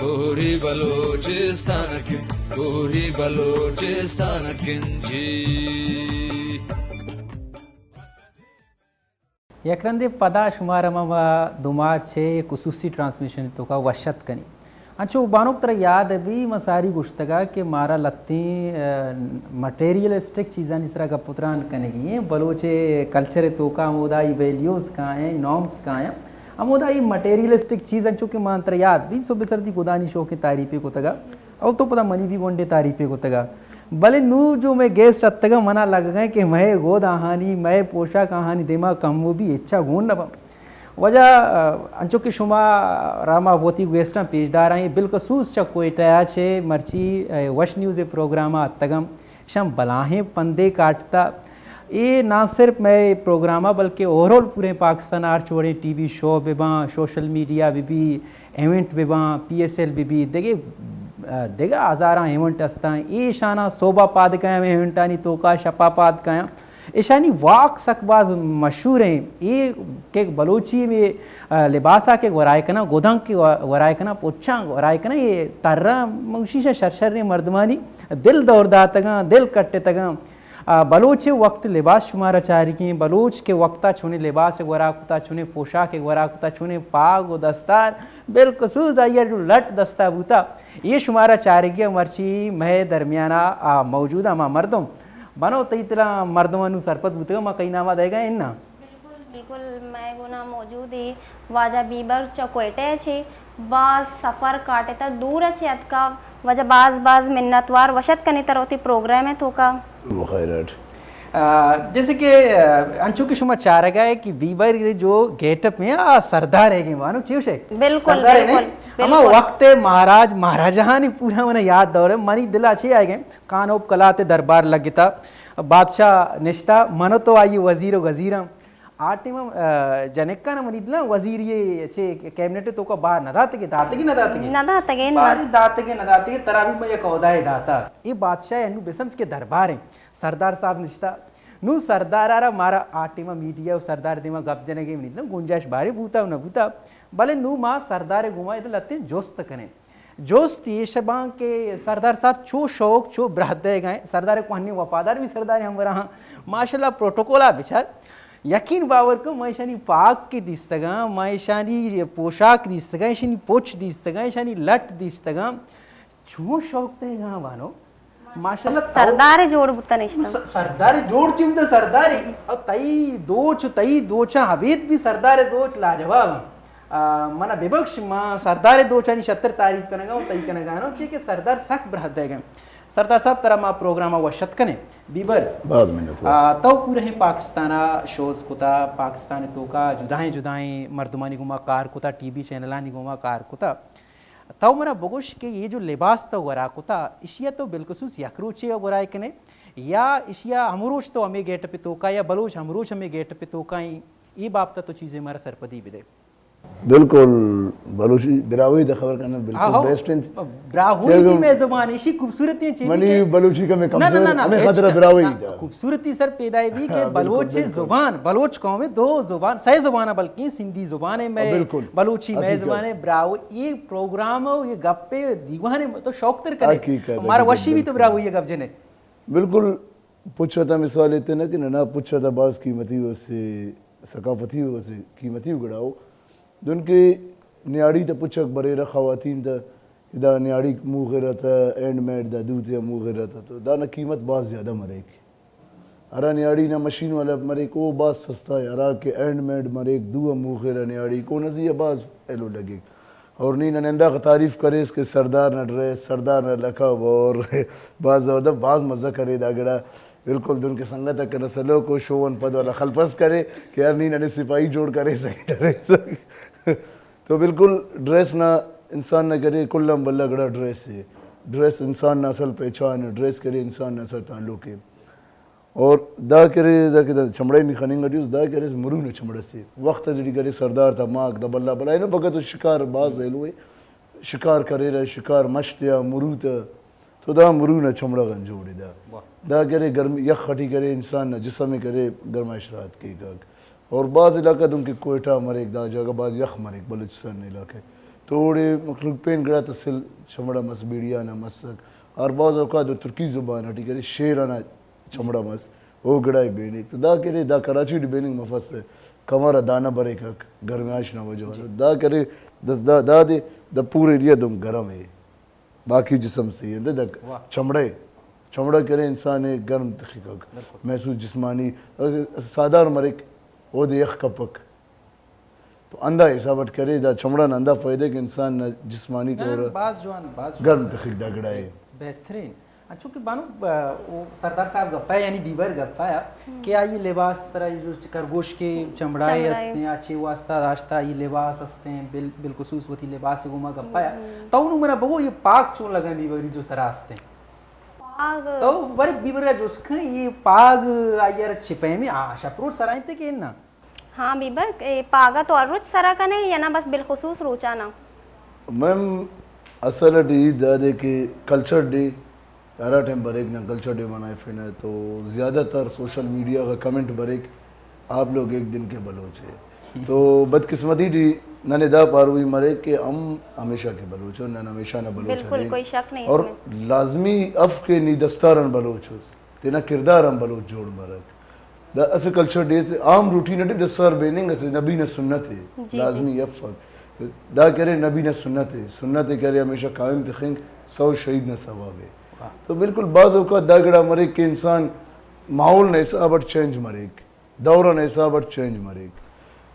کوہی بلوچستان کن، کوہی بلوچستان کن جی۔ یک رندے پدا شمارا ما دو مارچ ء خصوصی ٹرانسمیشن توکا وش اتک کنیں۔ انچو بانک ترا یاد بی، ما ساری گوشتگا کہ مارا لتیں، ا، مٹیریلسٹک چیزانی سرا گپ و تران کنگی ہیں۔ بلوچ کلچر توکا ہمودا ای ویلیوز کائیں، نارمز کائیں، ہمودا ای مٹیریلسٹک چیز انچو کہ مان ترا یاد بی، صبح سردی گدانی شوقیں تعریفے کتگا۔ او تو پدا منی بھی گونڈے تعریفے کتگا۔ بلے نو جو مئے گیسٹ اتگا، منا لگگا کہ مئے گود آہانی، مئے پوشاک آہانی دیما کم و بھی ہچا گون نہ بنت۔ وجہ، ا، انچو کہ شما را ما وتی گیسٹاں پیش داراں، بالخصوص چہ کوئٹہ ء چہ مرچی، ا، وش نیوز پروگرام ء اتگم، شم بلاہیں پندے کاٹتا۔ اے نہ صرف مئے پروگرام ء بلکہ اوورآل پوریں پاکستان ء ہرچ وڑیں ٹی وی شو بہ باں، سوشل میڈیا بہ بی، ایونٹ بہ باں، پی ایس ایل بہ بی، دگہ، دگہ ہزاراں ایونٹ ہستاں۔ ایشاناں صوبہ پاد کایاں ایونٹانی توکا، شپا پاد کایاں۔ ایشانی واک سک باز مشہور ہیں۔ اے کہ بلوچی میں، آ، لباسا کہ گورائے کناں، گوداں کہ گورائے کناں، پوچاں گورائے کناں، اے ترا منگوشی شا شر شریں مردمانی دل دور داتگاں، دل کٹتگاں۔ آ، بلوچ وقت لباس شمارا چارگی ہیں، بلوچ کے وقتا چونے لباس گورا کتا، چونے پوشاک گورا کتا، چونے پاگ و دستار، بالخصوص آئی جو لٹ دستا بوتا، یہ شمارا چارگی ہیں۔ مرچی مئے درمیانا، آ، موجود ہما مردم بنو تئی تلا مردمانو سرپد بوتگا، ما کئی ناما دے گا انا۔ بالکل، بالکل، مئے گونا موجود ای واجہ بیبر چہ کوئٹہ چی باز سفر کاٹتا دور چی اتکا، واجہ باز باز منتوار، وشت کنے تر وتی پروگرام توکا۔ بخیر اٹ۔ آ، جیسے کہ، آ، انچو کہ شما چارگا ہے کہ بیبر جو گیٹ اپ میں آ سردار ہے گے مانو چیوش ہے؟ بالکل، سردار ہے بالکل، نہیں؟ ہما بالکل۔ وقت مہاراج مہاراجہانی پورا منا یاد دور ہے، منی دلا چی آئے گئے، کانوب کلات دربار لگتا، بادشاہ نشتا، منو تو آئی وزیر و گزیراں۔ آ ٹیم، آ، جنکان منی دلاں وزیری چے کیبنٹ توکا بار نہ داتگے، داتگے نہ داتگے؟ نہ داتگے، نہ۔ باری داتگے نہ داتگے، ترا بھی میں یک عہدہ داتا۔ اے بادشاہ انو بسمجھ کے دربار ہیں۔ سردار صاحب نشتا۔ نو سردار آرا مارا آ ٹیم میڈیا و سردار دیما گپ جنگے منی دلاں گنجائش بارے بوتا و نہ بوتا۔ بلے نو ما سردار گوما اد لتے جست کنیں۔ جست ایش باں کہ سردار صاحب چو شوق، چو برہدہ گئے، سردار کوہنی وفادار بھی سردار ہم رہا۔ ماشاءاللہ پروٹوکول آ بچار۔ یقین باور کن، ما ایشانی پاگ کہ دیستگاں، ما ایشانی پوشاک دیستگاں، ایشانی پچ دیستگاں، ایشانی لٹ دیستگاں۔ چون شوق دے گا بانو۔ ماشاءاللہ تو سردار جوڑ بوتا نشتا۔ س-، سردار جوڑ چی بوتا سردار۔ او تئی دوچ، تئی دوچاں ابید بھی سردار دوچ لاجواب۔ آ، منا ببخش، ما سردار دوچانی شتر تعریف کنگا و تئی کنگا نو، چی کہ سردار سک برہدہ گئے۔ سردار صاحب، ترا ما پروگرام ء وش اتک کنیں۔ بیبر، باز منت وار۔ آ، تو پورہ پاکستان ء شوز کتا، پاکستان توکا جدائیں جدائیں مردمانی گوما کار کتا، ٹی وی چینلانی گوما کار کتا۔ تو منا بگوش کہ یہ جو لباس تو گورا کتا، اشیا تو بالخصوص یک روچے گورائے کنے یا اشیا ہمروچ تو ہمیں گیٹ پہ توکا یا بلوچ ہمروچ ہمیں گیٹ پہ توکا ہیں، یہ بابت تو چیزیں مارا سرپدی بدے۔ بالکل، بلوچی براہوئی دا خبر کنہ، بالکل ہاں، ہاں۔ بیسٹ انت۔ براہوئی بھی میں زبان، ایشی خوبصورتی چیز منی کہ بلوچی کا میں نہ، نہ، کمزور، نہ، نہ، ہمیں خاطر براہوئی دا۔ خوبصورتی سر پیدا ہے بھی کہ ہاں، بالکل، بلوچ بالکل۔ زبان، بلوچ قوم دو زبان، سہ زبان بلکہ سندھی زبان ہے میں، ہاں، بالکل۔ بلوچی میں حقیقت۔ زبان ہے، براہوئی، یہ پروگرام ہو، یہ گپے دیوان ہے، تو شوق تر کرے۔ حقیقت، ہمارا حقیقت، وشی بھی تو بالکل۔ براہوئی یہ گپ جنے۔ بالکل۔ پچ ء تہ مثال ایت نہ کہ ننا پچ ء تہ باز قیمتی و اسے ثقافتی و اسے قیمتی و گڑا و دن کہ نیاڑی تہ پچک بریرہ خواتین تہ کہ دا نیاڑی موغرہ تہ اینڈ میڈ دا دوتے موغرہ تہ تو دانا قیمت باز زیادہ مریک۔ ہرا نیاڑی نا مشین والا مریک او باز سستا ہے، ہرا کہ اینڈ میڈ مریک دو موغرہ نیاڑی کو نزی باز ایلو لگیک۔ اور نی ننے انداخہ تعریف کریس کہ سردار نا ڈریس، سردار نا لقب اور باز زبردست، باز مزہ کرے دا گڑا۔ بالکل دن کہ سنگت ء کنا سلوک و شو ان پد والا خلپس کرے کہ یار نی ننے سپاہی جوڑ کریسہ ڈریس۔ تو بالکل ڈریس نا انسان نا کرے کل آن بھلا گڑا ڈریس ء۔ ڈریس انسان نا اصل پہچان ء، ڈریس کرے انسان نا اصل تعلق ء۔ اور دا کرے، دا کہ دا چمڑہ نی خننگ ٹی اس، دا کرے مرو نا چمڑہ سے۔ وخت ٹی کرے سردار تا ماک دا بلا بلا اینو بھگت و شکار باز ایلو ہے۔ شکار کریرہ، شکار مش تیا، مرو تا، تو دا مرو نا چمڑہ غن جوڑ ہے دا۔ واہ۔ دا کرے گرمی، یخ ٹی کرے انسان نا جسم کرے گرمائش راحت کیک۔ اور باز علاقہ دن کہ کوئٹہ مریک، دا جاگہ باز یخ مریک بلوچستان نا علاقہ۔ توڑے مخلوق پین گڑا تسل چمڑا مس، بیڑیا نا مسک۔ اور بعض اوقات ترکی زبان اٹی کرے شیر انا چمڑا مس، او گڑا بینک۔ تو دا کرے، دا کراچی ٹی بینک مفس، کمر دانا بریکک، گرمیاش نا وجہ۔ دا کرے، دس دا، دا دے، دا پورے ایریا دم گرم ہے۔ باقی جسم سے یہ دے، دا چمڑے، چمڑا کرے انسان ہے گرم تخیکک، محسوس جسمانی، سادار مریک، او دے یخ کپک۔ تو اندا حساب اٹ کرے، دا چمڑا نا اندا فائدہ کہ انسان نا جسمانی طور باز جوان، باز جوان گرم تخک دا گڑا ہے۔ بہترین۔ انچو کہ بانو، آ، او سردار صاحب گپا ہے، یعنی بیبر گپا ہے کہ آئی لباس سرا یہ جو کرگوش کے چمڑائے ہستیں، آ چے واسطہ داشتا، یہ لباس ہستیں، بال-، بالخصوص وتی لباس گوما گپا ہے۔ تو انو منا بگو یہ پاگ چون لگا بیبری جو سرا ہستیں؟ پاگ۔ تو بارے بیبر جوسکن یہ پاگ آئی چپے میں آ شپروٹ سرا انت کہ نا؟ ہاں بیبر، اے پاگا تو ہر روچ سرا کنے یا نہ بس بالخصوص روچانا؟ میم، اصل اٹی ہیت دادے کہ کلچر ڈے ہرا ٹائم بریک نا، کلچر ڈے منائفنہ تو زیادہ تر سوشل میڈیا غا کمنٹ بریک، آپ لوگ ایک دن کے بلوچ ہے۔ تو بدقسمتی ٹی ننے دا پاروئی مریک کہ ہم ہمیشہ کے بلوچ ہیں، نن ہمیشہ نا بلوچ بالکل، ہیں۔ کوئی شک نہیں اس اور میں۔ لازمی اف کہ نی دستار ان بلوچ اس، تینا کردار ان بلوچ جوڑ مرک۔ دا اسہ کلچر ڈے سے عام روٹین اٹی دستار بیننگ اسہ نبی نا سنت ہے، جی، جی۔ لازمی افک۔ دا کرے نبی نا سنت ہے، سنت ہے کرے ہمیشہ قائم تخنگ، سو شہید نا ثواب ہے۔ تو بالکل بعض اوقات دا گڑا مریک کہ انسان ماحول نا حساب اٹ چینج مریک، دور نا حساب اٹ چینج مریک۔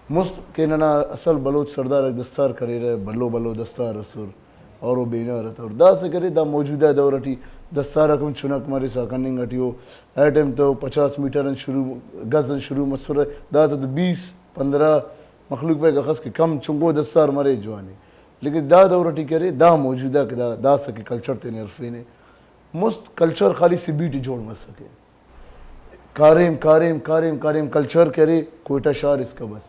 مست کہ ننا اصل بلوچ سردار آک دستار کریرہ، بھلو بھلو دستار اسر۔ اور او بینار ات۔ اور داسہ کرے دا موجودہ دور ٹی دستار آک ہم چنک مرسا کننگ ٹی او۔ ہر ٹائم تو پچاس میٹر آن شروع، گز آن شروع مسرہ، داسہ تو بیس، پندرہ، مخلوق پائک اخس کہ کم چنکو دستار مرے جوانے۔ لیکن دا دور ٹی کرے دا موجودہ کہ دا، داسہ کہ کلچر تینے ہرفینے۔ مست کلچر خالی سبی ٹی جوڑ مسکے۔ کاریم، کاریم، کاریم، کاریم کلچر کرے، کوئٹہ شار اسکا بس۔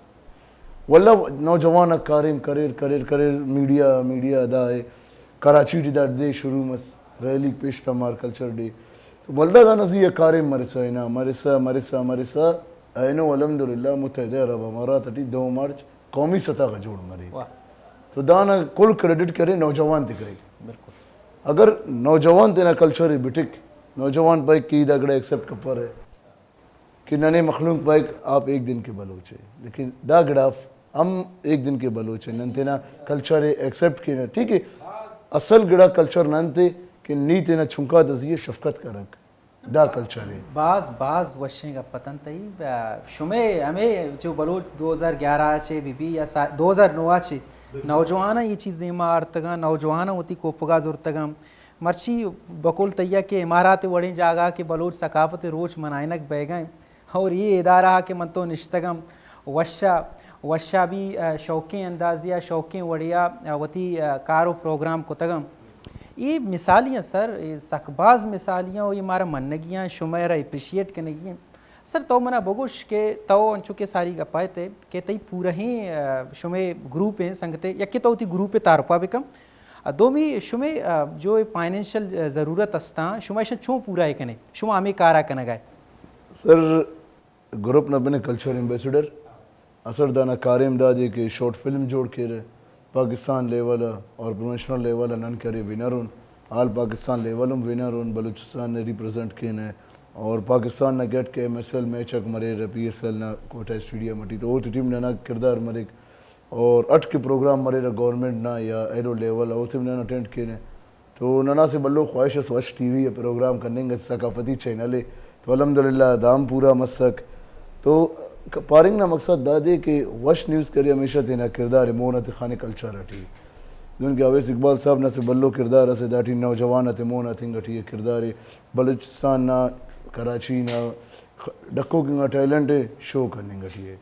واللہ نوجوان آک کاریم career, career, career, media, media دا ہے۔ کراچی ٹی دا دے شروع مس، ریلی پیش تمار کلچر ڈے۔ واللہ دانا زی آ کاریم مرسا ہنا، مرسا، مرسا، مرسا، اینو الحمدللہ متحدہ عرب امارات ٹی دو مارچ قومی سطح غا جوڑ مرے۔ واہ۔ تو دانا کل کریڈٹ کرے نوجوان تے کرے۔ بالکل۔ اگر نوجوان تینا کلچر ء بٹک، نوجوان پائک کہ ای دا گڑا ایکسپٹ کپرہ کہ ننے مخلوق پائک آپ ایک دن کے بلوچ ہے، لیکن دا گڑا ہم ایک دن کے بلوچ ہے، نن تینا کلچر ء ایکسپٹ کینہ، ٹھیک ہے؟ اصل گڑا کلچر نن تے کہ نی تینا چنکا تا زی ء شفقت کرک۔ دا کلچر ء۔ باز، باز وشیں گپ اتنت تئی۔ آ، شمے ہمے جو بلوچ دو ہزار گیارہ ء چہ بی بی یا سا-، دو ہزار نو ء چہ نوجواناں اے چیز دیما آرتگاں، نوجواناں وتی کوپگا زرتگاں۔ مرچی بقول تئی ء کہ امارات وڑیں جاگہ کہ بلوچ ثقافت روچ منائینگ بیگا ایں اور اے ادارہ کہ من تو نشتگاں، وشا، وشا بھی، آ، شوقیں اندازے ء شوقیں وڑے ء، آ، وتی، آ، کار و پروگرام کتگاں۔ اے مثالی آں سر، اے سک باز مثالی آں و اے مارا منگی آں، شمئے را اپریشیٹ کنگی آں۔ سر تو منا بگوش کہ تو انچو کہ ساری گپا ات کہ تئی پورہیں، آ، شمئے گروپ ہیں سنگتے، یکے تو وتی گروپ تعارفا بکن۔ آ، دومی شمئے، آ، جو فائنینشل ضرورت استاں، شما ایشاں چون پورا کنے؟ شما ہمے کارا کنگا ئے؟ سر، گروپ نا بن کلچر ایمبیسڈر۔ اسٹ دانا کاریم دادے کہ شارٹ فلم جوڑ کیرہ، پاکستان لیول آ اور پروفیشنل لیول آ نن کہ ارے ونر ان، آل پاکستان لیول ہم ونر ان، بلوچستان نے ریپرزینٹ کینہ اور پاکستان نا گیٹ کہ ایم ایس ایل میچ آک مریرہ پی ایس ایل نا کوئٹہ اسٹیڈیم اٹی تو اوتے ٹی ہم ننا کردار مریک اور اٹ کہ پروگرام مریرہ گورنمنٹ نا یا ایلو لیول آ اوتے ہم نن اٹینڈ کینہ۔ تو ننا اسہ بھلو خواہش اس وش ٹی وی ء پروگرام کننگ اس، ثقافتی چینل ء، تو الحمدللہ دا ہم پورا مسک۔ تو ک-، پارنگ نا مقصد دادے کہ وش نیوز کرے ہمیشہ تینا کردار ء مون آ تخانے کلچر اٹی، دنکہ اویس اقبال صاحب نا اسہ بھلو کردار اسے، داٹی نوجوان آتے مون آ تنگ اٹی ء کردار ء بلوچستان نا، کراچی نا خ-، ڈکوک انگا ٹیلنٹ ء شو کننگ اٹی ء۔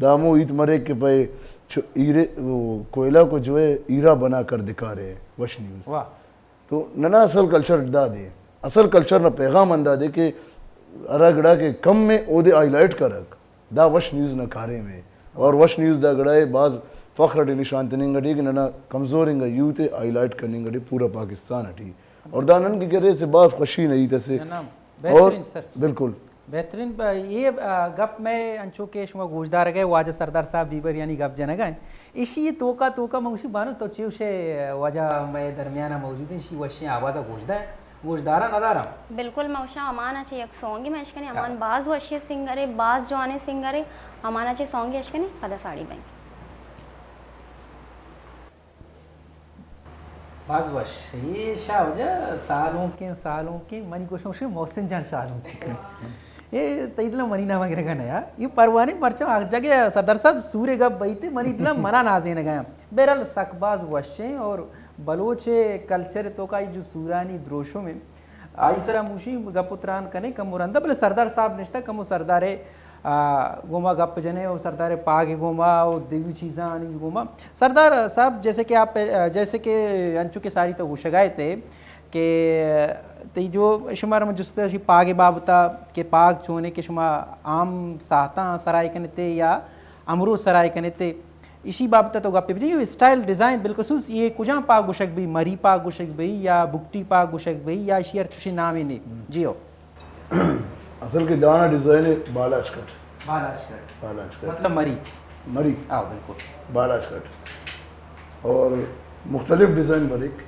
دا ہمو ہیت مریک کہ پائے چ-، ہیرے، او، کوئلہ کو جو ہے ہیرا بنا کر دکھا رہے ہیں، وش نیوز۔ واہ۔ تو ننا اصل کلچر دادے، اصل کلچر نا پیغام ہندادے کہ ہرا گڑا کہ کم ء اودے ہائی لائٹ کرک، دا وش نیوز نا کاریم ء۔ اور وش نیوز دا گڑا ء بھاز فخر اٹی نشان تننگ اٹی کہ ننا کمزور انگا یوتھ ء ہائی لائٹ کننگ اٹی پورا پاکستان اٹی۔ اور دا نن کہ کرے اسہ بھاز خوشی نا ہیت اسے۔ ننا اور بہترین سر۔ بالکل۔ بہترین۔ ب-، اے، آ، گپ مئے انچو کہ شما گوشدارگ ءَ واجہ سردار صاحب بیبر یعنی گپ جنگ ءَ ایں۔ ایشی توکا توکا من گوشی بانک تو چے گوشے، واجہ مئے درمیان ءَ موجود ایں، ایشی وشیں آواز ءَ گوشدار، گوشداراں نداراں۔ بالکل، من گوشاں امان ءَ چہ یک سونگے من اشکنیں، امان ہاں۔ باز وشیں سنگرے، باز جوانیں سنگرے، امان ءَ چہ سونگے اشکنیں، پدا ساڑی بئیں۔ باز وش۔ اے شاہ واجہ سالونکیں، سالونکیں، منی گوشم شے محسن جان سالونکیں۔ اے تئی دل ءَ منی نام گرگا نیا۔ اے پروانے پرچم آ جگہ سردار صاحب سورے گپ بئیتے منی دل ءَ منا نازینگا۔ بہرحال سک باز وشیں اور بلوچ کلچر توکا جو سورانی دروشم ایں، آئی سرا موشی گپ و تران کنیں کمو رندا، بلے سردار صاحب نشتہ کمو سردارے آ، گوما گپ جنیں و سردار پاگ گوما و دیوی چیزانی گوما۔ سردار صاحب، جیسے کہ آپ، جیسے کہ انچو کہ ساری تو گوشگائے تھے کہ تئی جو شمار من جست شی پاگ بابتا کہ پاگ چونے کہ شما عام ساعتاں سرائے کنتے یا امرو سرائے کنتے، ایشی بابت تو گپے بجے، یہ اسٹائل ڈیزائن بالخصوص یہ کجام پاگ گوشگ بی، مری پاگ گوشگ بی یا بگٹی پاگ گوشگ بی یا ایشی ہر چوشی نامے نے؟ جی ہو۔ اصل کہ دانا ڈیزائن ہے بالاچ کٹ۔ بالاچ کٹ۔ بالاچ کٹ۔ مطلب مری۔ مری۔ ہاں، بالکل۔ بالاچ کٹ۔ اور مختلف ڈیزائن بریک،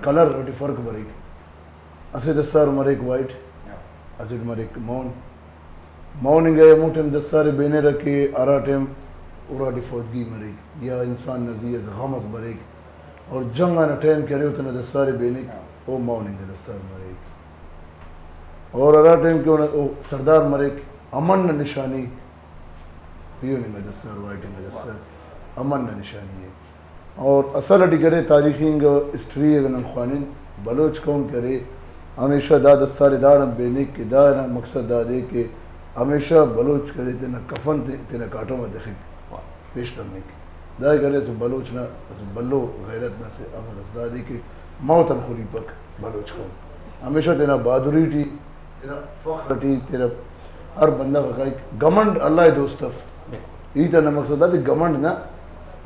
کلر وٹی فرق بریک۔ اسے دستار مریک وائٹ، ہاں۔ اسے مریک مون۔ مون انگا ہمو ٹائم دستار بینرہ کہ ہرا ٹائم اراٹی فوتگی مریک یا انسان نزی از غم از بریک۔ اور جنگ آنا ٹائم کہ ارے وتنا دستارے بینک، او مون انگا دستار مریک۔ اور ہرا ٹائم کہ اونا او سردار مریک، امن نا نشانی، ایہن انگا دستار، وائٹ انگا دستار، امن نا نشانی ہے۔ اور اصل اٹی کرے تاریخی انگا ہسٹری اگر نن خوانن، بلوچ قوم کرے، ہمیشہ دا دستارے داڑان بینک کہ دا نا مقصد دا دے کہ ہمیشہ بلوچ کرے تینا کفن تے-، تینا کاٹم آ دخک۔ پیش تمک۔ دائے کرے اسہ بلوچ نا اسہ بھلو غیرت نا اسہ امر اس، دادے کہ موت آن خلیپک بلوچ قوم۔ ہمیشہ تینا بہادری ٹی، تینا فخر ٹی، تینا ہر بندغ کائک گمنڈ اللہ ءِ دوست اف۔ ہیت آ نا مقصد دادے گمنڈ نا،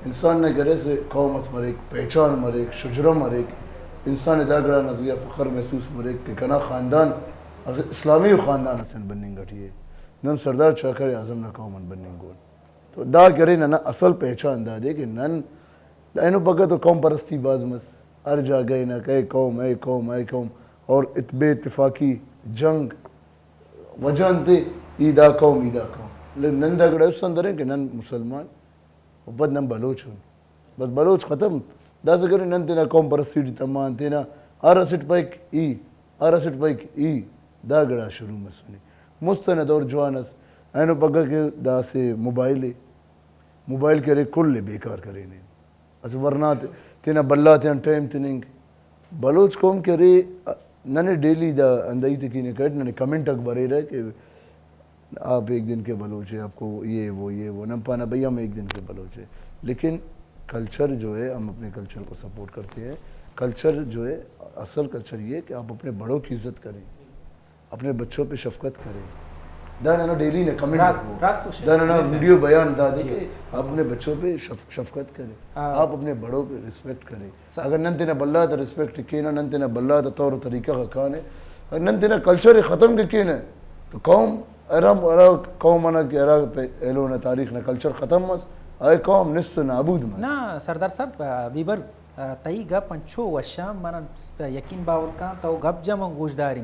انسان نا کرے اسہ قوم اس مریک، پہچان مریک، شجرہ مریک، انسان ءِ دا گڑا نا زیہا فخر محسوس مریک کہ کنا خاندان اسہ اسلامی خاندان اس آن بننگ ٹی ءِ۔ نن سردار چاکر اعظم نا قوم آن بننگ اون۔ تو دا کرے ننا اصل پہچان دادے کہ نن اینو پگہ تو قوم پرستی باز مس، ہر جاگہ نا کئے قوم، اے قوم، اے قوم، اور ات-، بے اتفاقی، جنگ، وجہ انتے؟ ای دا قوم، ای دا قوم۔ لیکن نن دا گڑا است اندریں کہ نن مسلمان و پد نن بلوچ ان۔ بس بلوچ ختم۔ داسہ کرے نن تینا قوم پرستی ٹی تمان، تینا ہر اسٹ پائک ای، ہر اسٹ پائک ای، دا گڑا شروع مسنے۔ مست ئنا دور جوان ئس، اینو پگہ کہ دا اسہ موبائل ءِ، موبائل کہ ارے کل ءِ بیکار کرینے۔ اسہ ورنا تے-، تینا بھلا تیان ٹائم تننگ۔ بلوچ قوم کہ ارے، ننے ڈیلی دا ہندا ہیت ءِ کینہ کریٹ، ننے کمنٹ آک بریرہ کہ آپ ایک دن کے بلوچ ہیں، آپ کو یہ وہ، یہ وہ۔ نن پانہ بھئی ہم ایک دن کے بلوچ ہیں، لیکن کلچر جو ہے، ہم اپنے کلچر کو سپورٹ کرتے ہیں۔ کلچر جو ہے، اصل کلچر یہ ہے کہ آپ اپنے بڑوں کی عزت کریں، اپنے بچوں پہ شفقت کریں۔ دا ننا ڈیلی نا کمنٹ راست، ہو۔ راست تو شے۔ دا ننا ڈیلی ویڈیو بیان دا دے جی۔ کہ آپ اپنے بچوں پہ شف-، شفقت کریں۔ ہاں۔ آپ اپنے بڑوں پہ ریسپیکٹ کریں۔ سا- اگر نن تینا بھلا تا ریسپیکٹ کینہ، نن تینا بھلا تا طور و طریقہ غا کانہ، اگر نن تینا کلچر ختم کہ کینہ، تو قوم ہرا، ہرا قوم انا کہ ہرا پہ ایلو نا تاریخ نا کلچر ختم مس، اے قوم نست و نابود مس۔ نا سردار صاحب، آ، بیبر، آ، تئی گپ انچو وشاں، من یقین باور کاں تو گپ جم گوشداریں۔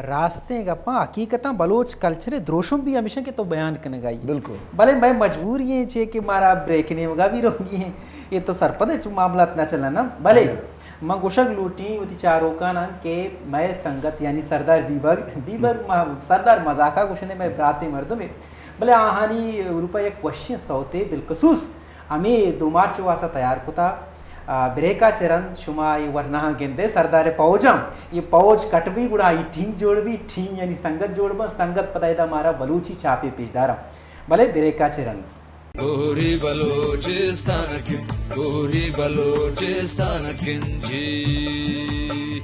راستیں گپاں، حقیقتاں بلوچ کلچر ءِ دروشم بھی ہمیش انت کہ تو بیان کنگ ءَ ئے۔ بالکل۔ بلے مئے مجبوری ایں چے کہ مارا بریک نیمگا بھی روگی ایں، اے تو سرپد ئے چو معاملات نہ چلن نا۔ بلے جی۔ من گوشگ لوٹیں وتی چاروکاناں کہ مئے سنگت یعنی سردار بیبگ، بیبگ ما سردار مزاقا گوشنے، مئے براتے مردمے، بلے آہانی روپا یک وشیں سوتے بالخصوص ہمے دو مارچ واسطہ تیار کتا۔ آ، بریکا چہ رند شما اے ورناہاں گندے، سردار پوجاں، اے پوج کٹ بی گڑا اے ٹیم جوڑ بی، ٹیم یعنی سنگت جوڑ بن، سنگت پدا ادا مارا بلوچی چاپے پیش داراں۔ بلے بریکا چہ رند۔ اوری بلوچستان کن، اوری بلوچستان کن جی۔